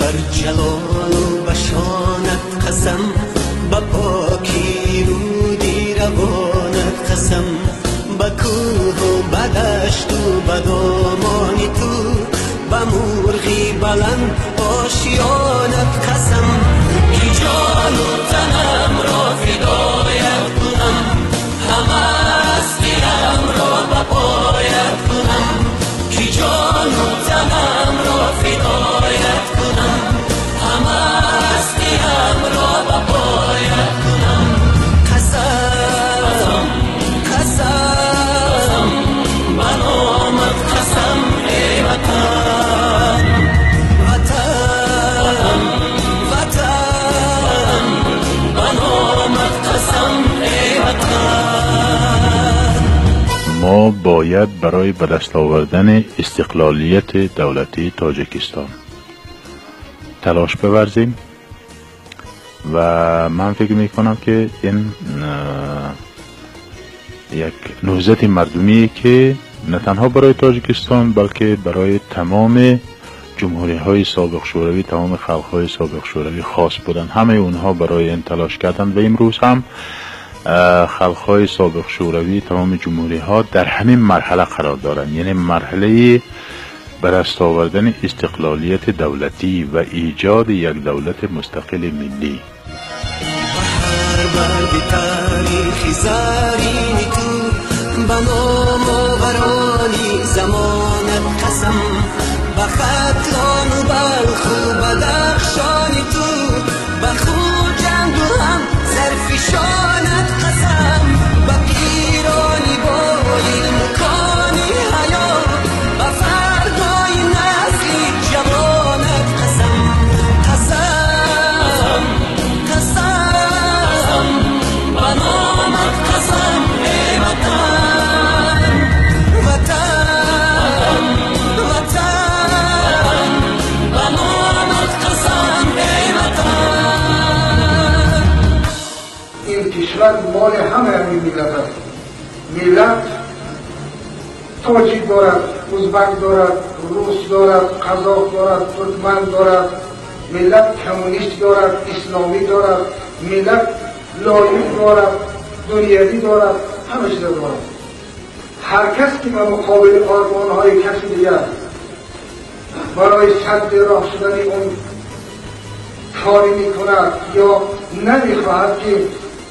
Бар ҷалолу ба шонат қасам, ба покии руди равонат қасам, ба кӯҳу ба дашту ба домони ту, ба мурғи баланд ошёнат қасам, ки ҷону танамро фидоят кунам, ҳама ҳастиямро ба поят кунам, ки ҷону танамро фидоят кунам, ҳама ҳастиямро ба поят кунам. Қасам, қасам, ба номат қасам, эй Ватан, Ватан, Ватан, ба номат қасам, эй Ватан. Мо бояд барои ба даст овардани истиқлолияти давлатии Тоҷикистон талош биварзем ва ман фикр мекунам, ки ин як наҳзати мардумие, ки на танҳо барои Тоҷикистон, балки барои тамоми ҷумҳуриҳои собиқ Шӯравӣ, тамоми халқҳои собиқ Шӯравӣ хос буданд. Ҳамаи онҳо барои ин талош карданд ва имрӯз ҳам халқҳои собиқ Шӯравӣ, тамоми ҷумҳуриҳо дар ҳамин марҳала қарор доранд, яъне марҳалаи ба даст овардани истиқлолияти давлатӣ ва эҷоди як давлати мустақили миллӣ. Ба ҳар барги таърихи зарини ту, ба номоварони замонат қасам, ба Хатлону Балху Бадахшони ту, ба Хуҷанду ҳам Зарфишонат қасам, ба пирони боилму кони ҳаё, ба фардои насли ҷавонат қасам. Қасам, қасам, ба номат қасам, эй Ватан, Ватан, Ватан, ба номат қасам, эй Ватан. Ин кишвар моли ҳамаи ҳамин миллат аст. Миллат тоҷик дорад, узбак дорад, рус дорад, қазоқ дорад, туркман дорад, миллат коммунист дорад, исломӣ дорад, миллат лоиқ дорад, дунявӣ дорад, ҳама чиза дорад. Ҳар кас ки ба муқобили ормонҳои каси дигар барои садди роҳ шудани он кори мекунад ё намехоҳад, ки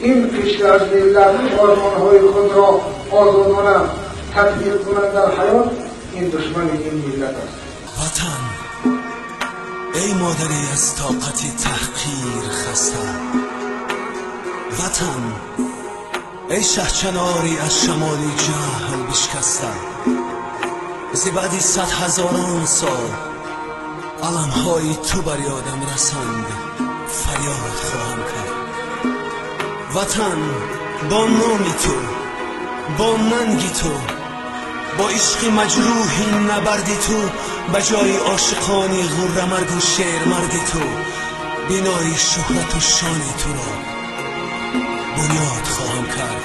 ин қишр аз миллат ормонҳои худро озодона татбиқ кунад дар ҳаёт, ин душмани ин миллат аст. Ватан, эй модари аз тоқати таҳқир хаста, Ватан, эй шаҳчанори аз шамоли ҷаҳл бишкаста, зи баъди садҳазорон сол аламҳои ту бар ёдам расанд, фарёд хоҳам кард. Ватан, бо номи ту, бо нанги ту, бо ишқи маҷрӯҳи набарди ту, ба ҷои ошиқони ғуррамаргу шермарди ту, бинои шӯҳрату шони туро бунёд хоҳам кард,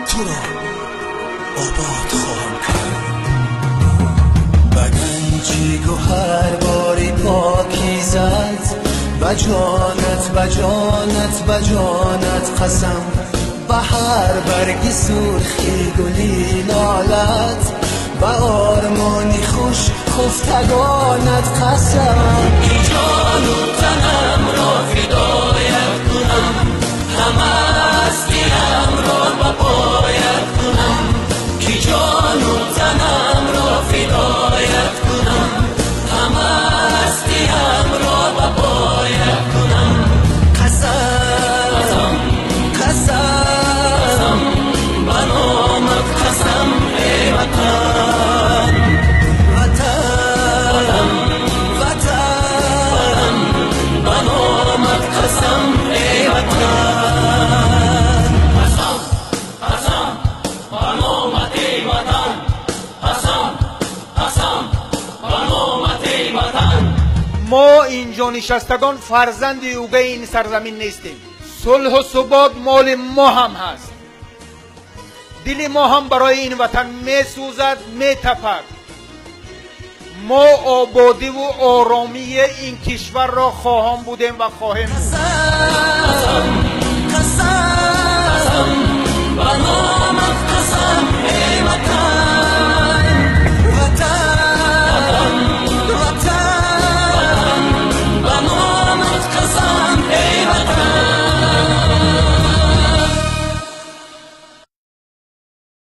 туро обод хоҳам кард. Ба ганҷи гӯҳарбори покизат, ба ҷонат, ба ҷонат, ба ҷонат қасам, ба ҳар барги сурхи гули лолат, ба ормони хуш хуфтагонат қасам, ки ҷону танамро фидоят кунам, ҳама ҳастиямро ба поят кунам, ки ҷону танамро фидоят кунам, ҳама ҳастиямро ба поят кунам. Қасам, қасам, ба номат қасам, эй Ватан, Ватан, Ватан, ба номат қасам, эй Ватан. Қасам, қасам, ба номат, эй Ватан, қасам, қасам, ба номат, эй Ватан. Мо инҷо нишастагон фарзанди угаи ин сарзамин нестем. Сулҳу субот моли мо ҳам ҳаст. Дили мо ҳам барои ин ватан месӯзад, метапад. Мо ободиву оромии ин кишварро хоҳон будем ва хоҳем буд.